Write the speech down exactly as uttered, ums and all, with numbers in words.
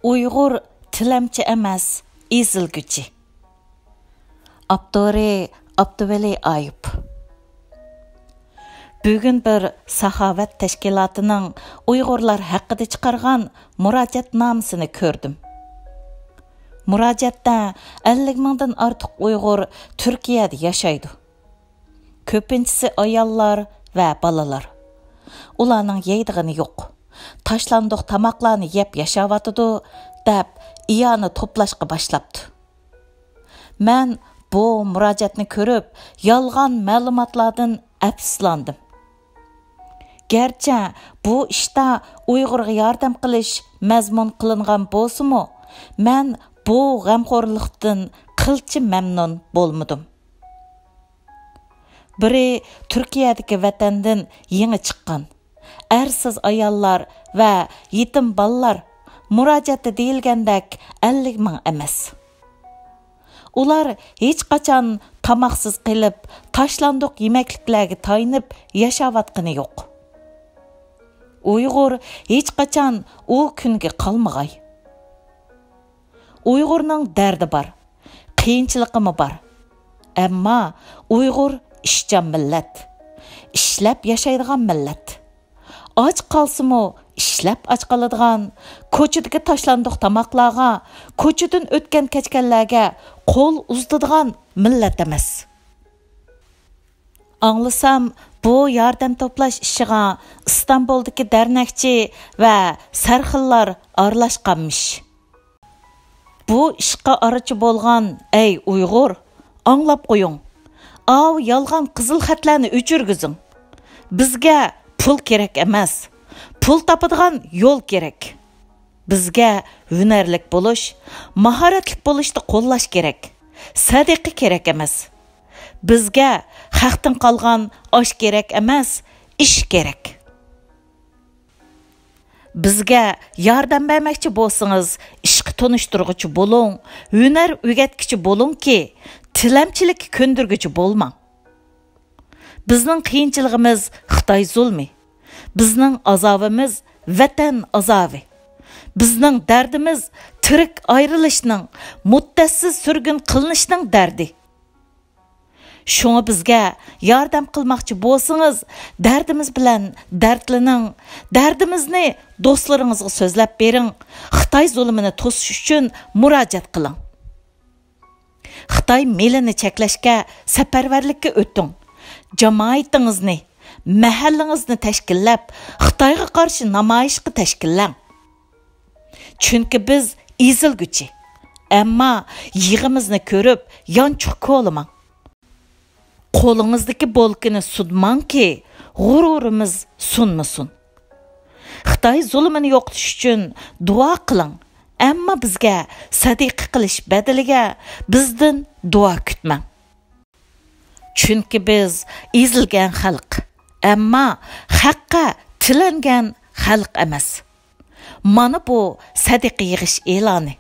ئۇيغۇر تىلەمچى ئەمەس، ئېزىلگۈچى. ئاپتورى: ئابدۇۋەلى ئايۇپ. بۈگۈن بىر ساخاۋەت تەشكىلاتىنىڭ ئۇيغۇرلار ھەققىدە چىقارغان مۇراجىئەتنامىسىنى كۆردۈم. مۇراجىئەتتە ئەللىك مىڭدىن ئارتۇق ئۇيغۇر تۈركىيەدە ياشايدۇ. كۆپىنچىسى ئاياللار ۋە بالىلار. ئۇلارنىڭ يەيدىغىنى يوق. تاشلاندۇق تاماقلارنى يەپ ياشاۋاتىدۇ، دەپ ئىئانە توپلاشقا باشلاپتۇ. مەن بۇ مۇراجىئەتنى كۆرۈپ، يالغان مەلۇماتلاردىن ئەپسۇسلاندىم. گەرچە بۇ ئىشتا ئۇيغۇرغا ياردەم قىلىش مەزمۇن قىلىنغان بولسىمۇ، مەن بۇ غەمخورلۇقتىن قىلچە مەمنۇن بولمىدىم. بىرى تۈركىيەدىكى ۋەتەندىن يېڭى چىققان ئەرسىز ئاياللار ۋە يېتىم بالىلار مۇراجىئەتتە دېيىلگەندەك ئەللىك مىڭ ئەمەس. ئۇلار ھېچقاچان تاماقسىز قېلىپ، تاشلاندۇق يېمەكلىكلەرگە تايىنىپ ياشاۋاتقىنى يوق. ئۇيغۇر ھېچقاچان ئۇ كۈنگە قالمىغاي. ئۇيغۇرنىڭ دەردى بار، قىيىنچىلىقىمۇ بار. ئەمما ئۇيغۇر ئىشچان مىللەت، ئىشلەپ ياشايدىغان مىللەت. ئاچ قالسىمۇ ئىشلەپ ئاچ قالىدىغان، كوچىدىكى تاشلاندۇق تاماقلارغا، كوچىدىن ئۆتكەن-كەچكەنلەرگە قول ئۇزىتىدىغان مىللەت ئەمەس. ئاڭلىسام، بۇ ياردەم توپلاش ئىشىغا ئىستانبۇلدىكى دەرنەكچى ۋە سەرخىللار ئارىلاشقانمىش. بۇ ئىشقا ئارىچى بولغان، ئەي ئۇيغۇر، ئاڭلاپ قويۇڭ. ئاۋۇ يالغان قىزىل خەتلەرنى ئۆچۈرگۈزۈڭ. بىزگە پۇل كېرەك ئەمەس. پۇل تاپىدىغان يول كېرەك. بىزگە ھۈنەرلىك بولۇش، ماھارەتلىك بولۇشتا قوللاش كېرەك. سەدىقە كېرەك ئەمەس. بىزگە خەقتىن قالغان ئاش كېرەك ئەمەس، ئىش كېرەك. بىزگە ياردەم بەرمەكچى بولسىڭىز، ئىشقا تونۇشتۇرغۇچى بولۇڭ، ھۈنەر ئۆگەتكۈچى بولۇڭكى، تىلەمچىلىككە كۆندۈرگۈچى بولماڭ. بىزنىڭ قىيىنچىلىقىمىز خىتاي زۇلمى. بىزنىڭ ئازابىمىز ۋەتەن ئازابى. بىزنىڭ دەردىمىز تىرىك ئايرىلىشنىڭ، مۇددەتسىز سۈرگۈن قىلىنىشنىڭ دەردى. شۇڭا بىزگە ياردەم قىلماقچى بولسىڭىز، دەردىمىز بىلەن دەردلىنىڭ، دەردىمىزنى دوستلىرىڭىزغا سۆزلەپ بېرىڭ، خىتاي زۇلۇمىنى توسۇش ئۈچۈن مۇراجىئەت قىلىڭ. خىتاي مېلىنى چەكلەشكە سەپەرۋەرلىككە ئۆتۈڭ. جامائىتىڭىزنى، مەھەللىڭىزنى تەشكىللەپ، خىتايغا قارشى نامايىشقا تەشكىللەڭ. چۈنكى بىز ئېزىلگۈچى. ئەمما يىغىمىزنى كۆرۈپ، يانچۇق كولىماڭ. قولىڭىزدىكى بولكىنى سۇنماڭكى، غۇرۇرىمىز سۇنمىسۇن. خىتاي زۇلۇمىنى يوقىتىش ئۈچۈن دۇئا قىلىڭ، ئەمما بىزگە سەدىقە قىلىش بەدىلىگە بىزدىن دۇئا كۈتمەڭ. چۈنكى بىز ئېزىلگەن خەلق، ئەمما خەققە تىلەنگەن خەلق ئەمەس. مانا بۇ سەدىقە يىغىش ئېلانى.